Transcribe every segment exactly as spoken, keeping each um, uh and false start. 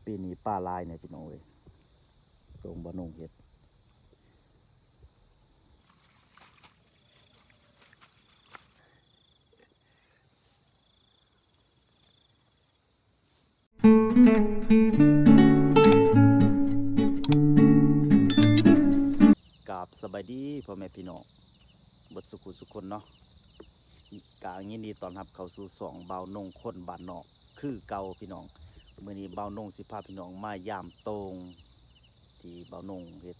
ปีนี้ปลาหลายเนี่ยพี่น้องเอ้ย โต่งบ่าวโหน่งเฮ็ด กราบสบายดีพ่อแม่พี่น้องเบิดสุขุสุคนเนาะ กายินดีต้อนรับเข้าสู่ช่องบ่าวโหน่งคนบ้านนอกคือเก่าพี่น้อง มื้อนี้บ่าวโหน่งสิพาพี่น้องมายามโต่ง ที่บ่าวโหน่งเฮ็ด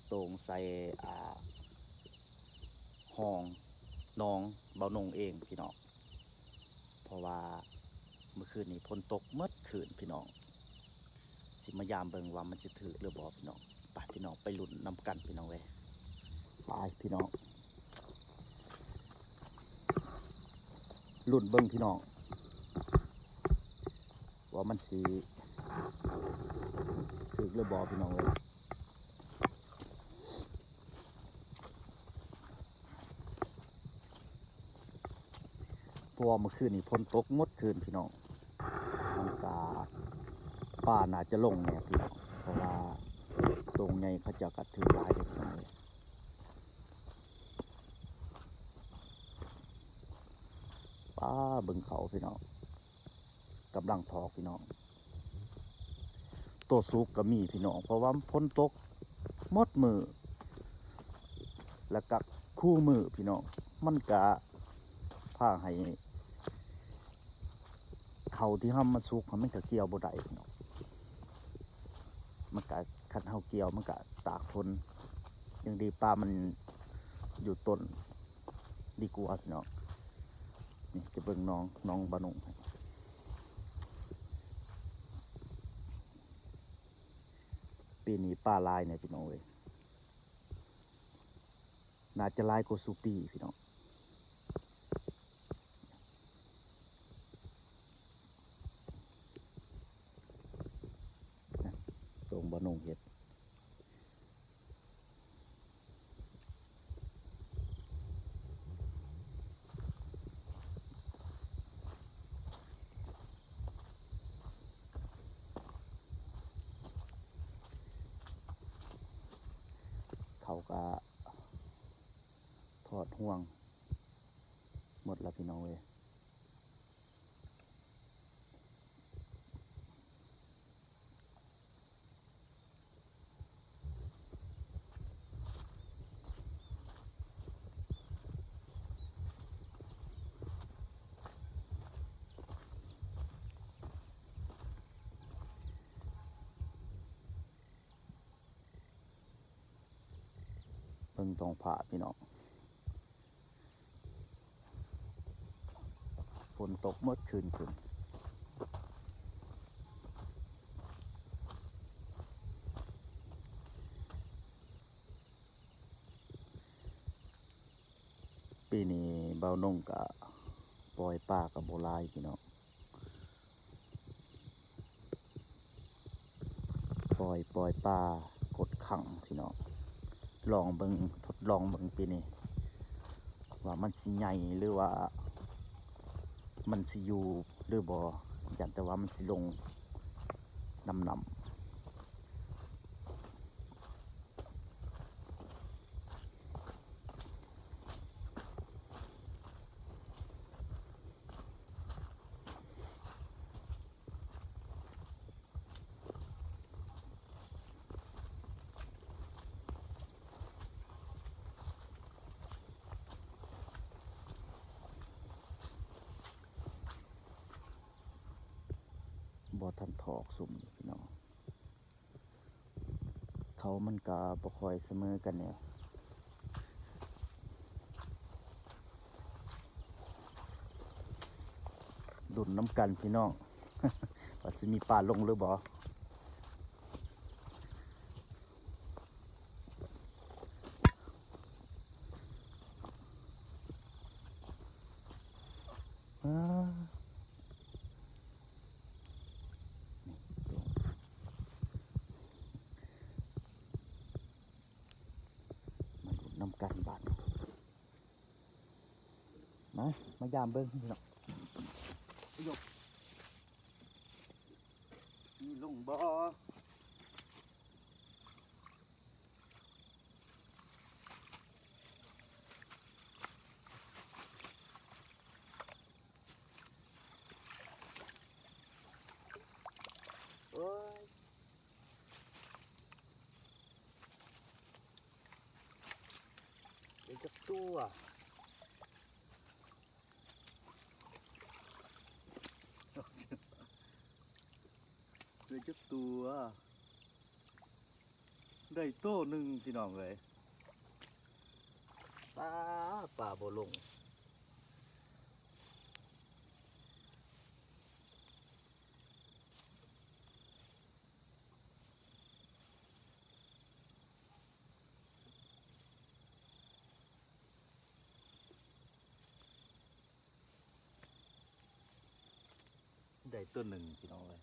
โต่งใส่ อ่า ฮ่องหนองบ่าวโหน่งเองพี่น้อง เพราะว่าเมื่อคืนนี้ฝนตกหมดคืนพี่น้อง สิมายามเบิ่งว่ามันสิถืกหรือบ่พี่น้อง ไปพี่น้องไปลุ้นนำกันพี่น้องเอ้ย ไปพี่น้อง ลุ้นเบิ่งพี่น้อง ว่ามันสิถืกหรือบ่พี่น้องเอ้ย เพราะว่าเมื่อคืนนี้ฝนตกหมดคืนพี่น้อง มันกะ ปลาน่าจะลงแน่พี่น้อง เพราะว่าโต่งใหญ่เขาเจ้าก็ถืกหลายเด้อพี่น้องเอ้ย ปลาเบิ่งเขาพี่น้อง กำลังถอกพี่น้อง ตัวสุกก็มีพี่น้อง เพราะว่าฝนตกหมดมื้อ แล้วก็คู่มื้อพี่น้อง มันก็พาให้ เขาที่เฮามาสุกมันก็เกี่ยวบ่ได้พี่น้อง มันก็ คันเฮาเกี่ยวมันก็ตากฝน ยังดีปลามันอยู่ต้น ดีกว่าพี่น้อง นี่จะเบิ่งหนอง หนองบ่าวโหน่งให้ ปีนี้ปลาหลายเนี่ยพี่น้องเอ้ย น่าจะหลายกว่าซุปีพี่น้อง โต่งบ่าวโหน่งเฮ็ด เขาก็ถอดห่วงหมดแล้วพี่น้องเอ้ย เบิ่งท้องฟ้าพี่น้อง ฝนตกหมดคืนคืน ปีนี้บ่าวโหน่งก็ปล่อยปลาก็บ่หลายพี่น้อง ปล่อย ปล่อยปลากดขังพี่น้อง ลองเบิ่ง ทดลองเบิ่งปีนี้ ว่ามันสิใหญ่หรือว่ามันสิอยู่หรือบ่ ย้านแต่ว่ามันสิลงนำนำ บ่ทันถอกซุมนี่พี่น้อง เขามันก็บ่ค่อยเสมอกันแหน่ ดุนนำกันพี่น้อง ว่าสิมีปลาลงหรือบ่ อ่า มาลุ้นนำกันบาดนี้ มา มายามเบิ่งพี่น้อง ยก บ่ โอ้ย เดี๋ยวจักตัว เดี๋ยวจักตัว ได้โตหนึ่งพี่น้องเอ้ย ปลา ปลาบ่ลง ได้ตัวหนึ่งพี่น้องเอ้ย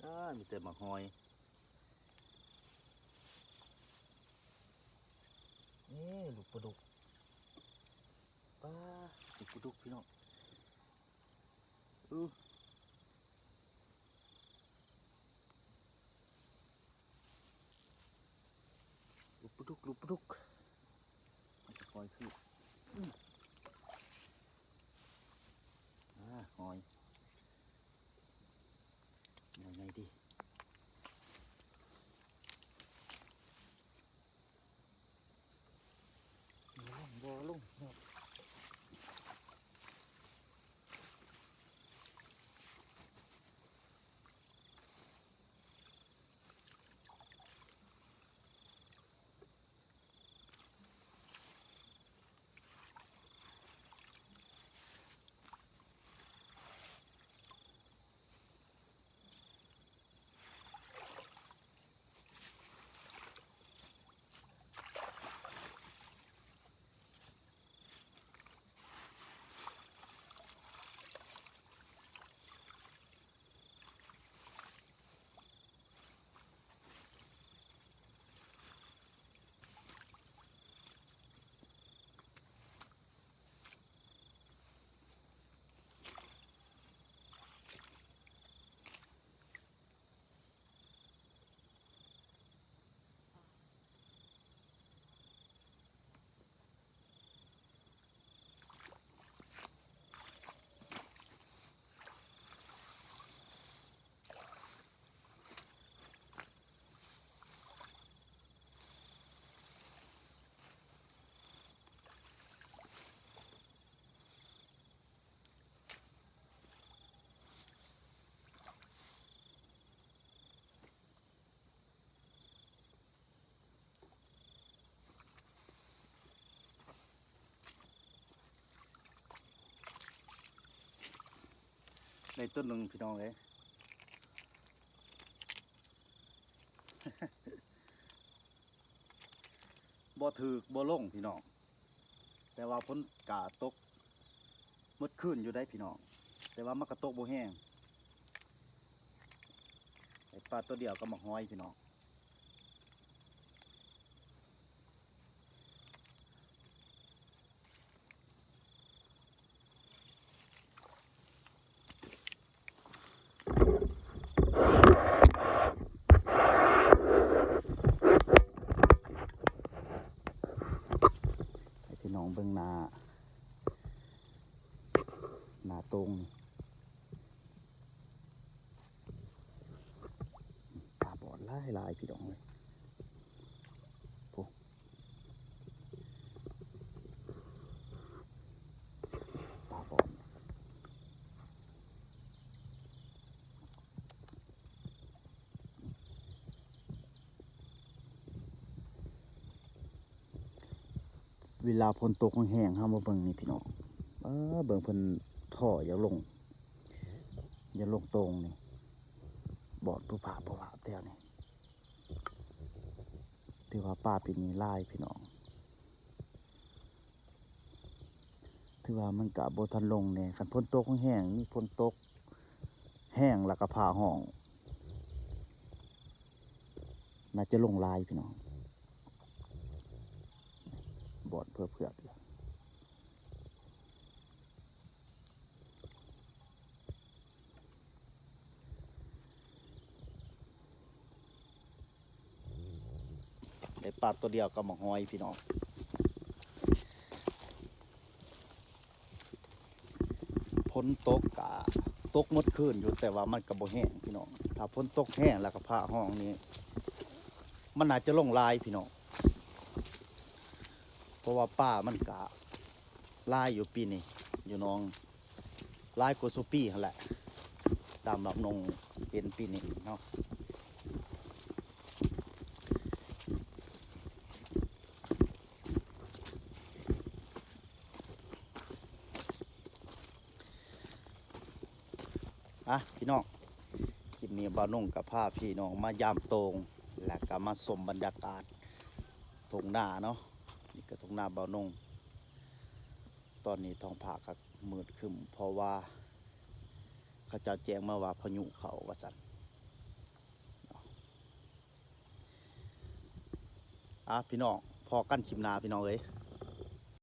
อ่า มีแต่หมากหอย นี่ลูกปลาดุก ปลา ลูกปลาดุกพี่น้อง อู้ ลูกปลาดุก ลูกปลาดุก มันจะคอยคือ อืม อ่า หอย ยังไงดี บ่ลง บ่ลง ได้ต้นหนึ่งพี่น้องเอ้ย บ่ถืกบ่ลงพี่น้อง แต่ว่าฝนกะตกหมดคืนอยู่ได้พี่น้อง แต่ว่ามันกะตกบ่แฮง ได้ปลาตัวเดียวกับหมากหอยพี่น้อง ให้พี่น้องเบิ่งหน้า หน้าตรง ปลาบอดหลายหลายพี่น้องเอ้ย โอ้ ปลาบอด เวลาฝนตกแฮงๆ เฮามาเบิ่งนี่พี่น้อง เออ เบิ่งเพิ่นถ่ออยากลง อยากลงโต่งนี่ บอดผู้ผาผู้ผาแถวนี่ ถือว่าปลาปีนี้หลายพี่น้อง ถือว่ามันกะบ่ทันลงแน่ คันฝนตกแฮงๆ มีฝนตกแฮ แห้งแล้วก็ผ่าห้อง น่าจะลงหลายพี่น้อง บอดเพื่อเพื่อ ได้ปลาตัวเดียวกับหมกหอยพี่น้อง ฝนตกกะตกหมดคืนอยู่ แต่ว่ามันก็บ่แห้งพี่น้อง ถ้าฝนตกแห้งแล้วก็ผ่าห้องนี่ มันน่าจะลงหลายพี่น้อง เพราะว่าปลามันกะหลายอยู่ปีนี้ อยู่หนอง หลายกว่าซุปีหั่นแหละ ตามลำนงเป็นปีนี้เนาะ อ่ะพี่น้อง คลิปนี้บ่าวนงก็พาพี่น้องมายามโต่ง แล้วก็มาชมบรรยากาศทุ่งนาเนาะ นี่ก็ทุ่งนาบ่าวนง ตอนนี้ท้องฟ้าก็มืดครึ้ม เพราะว่าเขาเจ้าแจ้งมาว่าพายุเข้าว่าซั่น อ่ะพี่น้อง พ้อกันคลิปหน้าพี่น้องเอ้ย